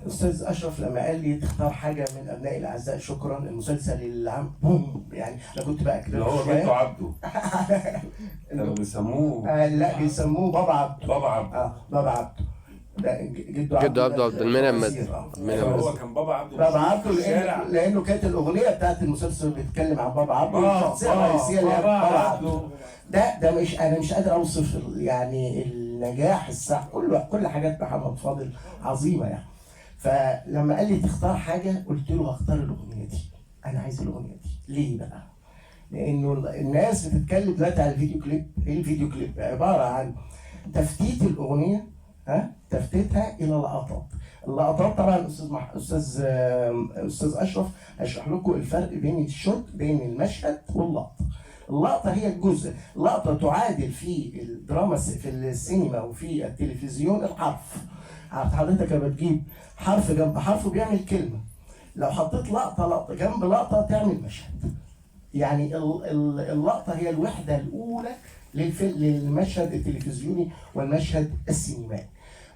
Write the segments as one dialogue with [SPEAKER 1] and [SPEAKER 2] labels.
[SPEAKER 1] استاذ اشرف لما قال لي تختار حاجة من ابنائي الاعزاء، شكرا، المسلسل اللي عم بوم، يعني انا كنت بقى
[SPEAKER 2] اللي هو
[SPEAKER 1] شوية.
[SPEAKER 2] جده عبده، كانوا بيسموه
[SPEAKER 1] لا، بيسموه بابا عبده.
[SPEAKER 2] بابا عبده.
[SPEAKER 1] اه، بابا عبده ده جده.
[SPEAKER 3] جده عبده، عبد المنعم.
[SPEAKER 1] وزير، آه.
[SPEAKER 3] عبد المنعم.
[SPEAKER 2] هو كان بابا عبده
[SPEAKER 1] بابا عبده
[SPEAKER 2] في الشارع.
[SPEAKER 1] لانه كانت الاغنية بتاعت المسلسل بتتكلم عن بابا عبده، الشخصية الرئيسية اللي هي
[SPEAKER 2] بابا
[SPEAKER 1] بابا عبده.
[SPEAKER 2] عبده.
[SPEAKER 1] ده مش انا مش قادر اوصف يعني النجاح الساعة، كل حاجات محمد فاضل عظيمة يعني. فلما قال لي تختار حاجه، قلت له هختار الاغنية دي، انا عايز الاغنية دي. ليه بقى؟ لانه الناس بتتكلم دلوقتي على الفيديو كليب. ايه الفيديو كليب؟ عبارة عن تفتيت الاغنيه، ها، تفتيتها الى لقطات. اللقطات طبعا استاذ مح... استاذ آم، استاذ اشرف هيشرح لكم الفرق بين ال shot، بين المشهد واللقطه. اللقطة هي الجزء، اللقطة تعادل في الدراما، في السينما وفي التلفزيون الحرف. عارف حضرتك لما تجيب حرف جنب حرف بيعمل كلمه؟ لو حطيت لقطة لقطة جنب لقطة تعمل مشهد. يعني اللقطة هي الوحدة الاولى للمشهد التلفزيوني والمشهد السينمائي.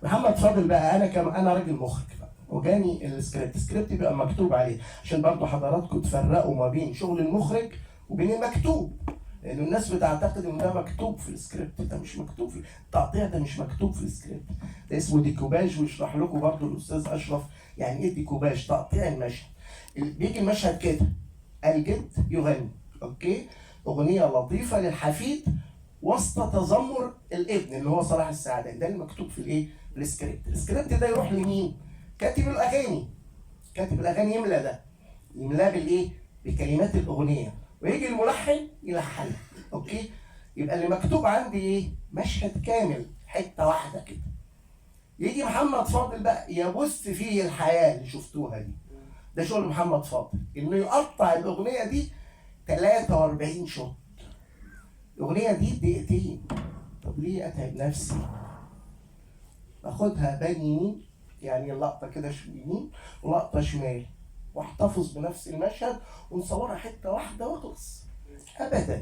[SPEAKER 1] محمد فاضل بقى، انا كم انا راجل مخرج بقى وجاني ال script، ال script بيبقى مكتوب عليه، عشان برضو حضراتكم تفرقوا ما بين شغل المخرج وبين المكتوب، لانه الناس بتعتقد ان ده مكتوب في السكريبت. ده مش مكتوب في التقطيع، ده مش مكتوب في السكريبت، ده اسمه ديكوباج، ويشرح لكم برضو الاستاذ اشرف يعني ايه ديكوباج، تقطيع المشهد. بيجي المشهد كده، الجد يغني، okay، اغنية لطيفة للحفيد وسط تذمر الابن اللي هو صلاح السعداني. ده اللي مكتوب في الايه؟ ال script. ال script ده يروح لمين؟ كاتب الاغاني. كاتب الاغاني يملى ده، يملاه بالايه؟ بكلمات الاغنيه، ويجي الملحن يلحنها. okay، يبقى اللي مكتوب عندي ايه؟ مشهد كامل، حتة واحدة كده. يجي محمد فاضل بقى يبث فيه الحياة اللي شفتوها دي. ده شغل محمد فاضل، انه يقطع الاغنية دي 43 shot. الاغنية دي دقيقتين، طب ليه اتعب نفسي؟ باخدها pan يمين، يعني اللقطة كده يمين ولقطه شمال، واحتفظ بنفس المشهد ونصورها حتة واحدة واخلص. ابدا.